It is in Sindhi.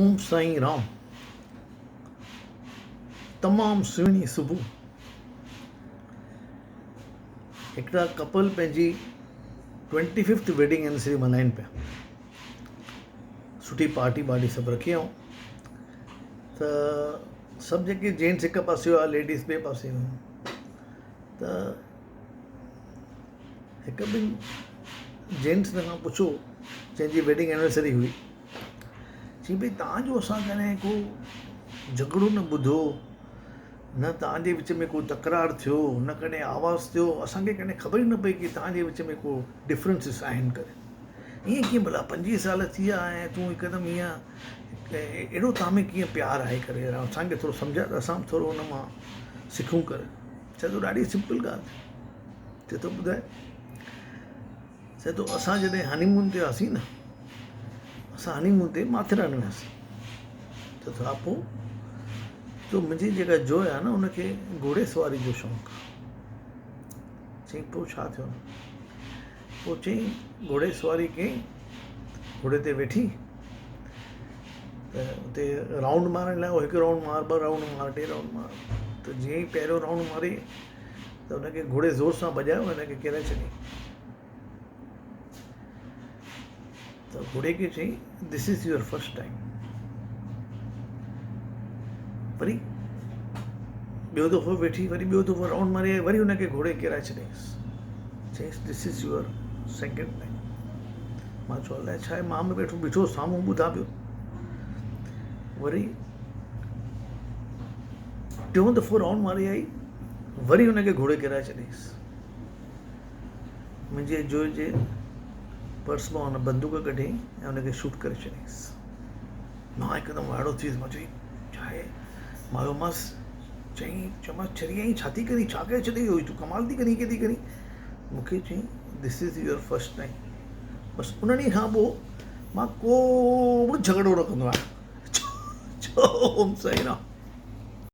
اوم سائين رام تمام سهڻي صبح هڪڙا ڪپل پنهنجي ٽوئنٽي ففٿ ويڊنگ اينورسري ملهائين پيا سٺي پارٽي وارٽي سڀ رکي آئون ته سڀ جيڪي جينٽس هڪ پاسي هئا ليڊيز ٻئي پاسي هيون ته هڪ ٻن جينٽس مون کان پڇيو جنهن جي ويڊنگ اينيورسري هئي چي ڀئي توهان جو اسان ڪڏهن ڪو جهڳڙو نه ٻڌو نه توهان جي وچ ۾ ڪو تڪرار ٿيو نه ڪڏهن آواز ٿيو اسان کي ڪڏهن خبر ئي نه پئي ڪي توهان جي وچ ۾ ڪو ڊفرنسز آهن ڪري ائين ڪيئن ڀلا 25 سال ٿي ويا ۽ تون هڪدم ائين اهڙو توهان ۾ ڪيئن پيار آهي ڪري اسان کي ٿورو سمجهاء ته اسان به ٿورو ان مان سکون ڪري چئي ٿو ڏاڍي سمپل ڳالهه چئي ٿو ٻڌائي چئي ٿو اسان جڏهن هني مون تي هئاسين نه اسان هني مون تي ماٿيران وياسين چئي ٿو ها پوء تو منهنجي جيڪا جوء آهي نه ان کي گهوڙي سواري جو شوق آهي چئي پوء ڇا ٿيو پوء چئي گهوڙي سواري ڪئي گهوڙي تي ويٺي ته اتي رائونڊ مارڻ لاء هڪ رائونڊ مار ٻه رائونڊ مار ٽي رائونڊ مار ته جيئن ئي پهريون رائونڊ ماري ته ان کي گهوڙي زور سان ڀڄايو ۽ ان کي ڪيرائي ڇڏيائين ته گهوڙي کي چيائين this is your first time وري ٻيو دفعو ويٺي وري ٻيو دفعو رائونڊ ماري وري ان کي گهوڙي ڪيرائي ڇڏيائينس چيائينس this is your second time مان چيو الائي ڇا آهي مان به ويٺو بيٺو سامهون ٻڌان پيو وري ٽيون دفعو رائونڊ ماري آئي وري هن کي گهوڙي ڪيرائي ڇڏيائينس منهنجي جوء جي پرس مان هن بندوق ڪڍيائين ۽ هن کي شوٽ ڪري ڇڏيائينس مان هڪدم وائڙو ٿي ويس مان چيو ڇا آهي مان ويومانس چيائين چيومانس ڇري آئين ڇا ٿي ڪرين ڇا ڪري ڇڏيئي اهو تون ڪمال ٿي ڪرين ڪيئن ٿي ڪرين مون کي چيائين this is your first time بس ان ڏينهن کان پوء مان ڪو به جهڳڙو نه ڪندو آهيان. اوم سائين رام.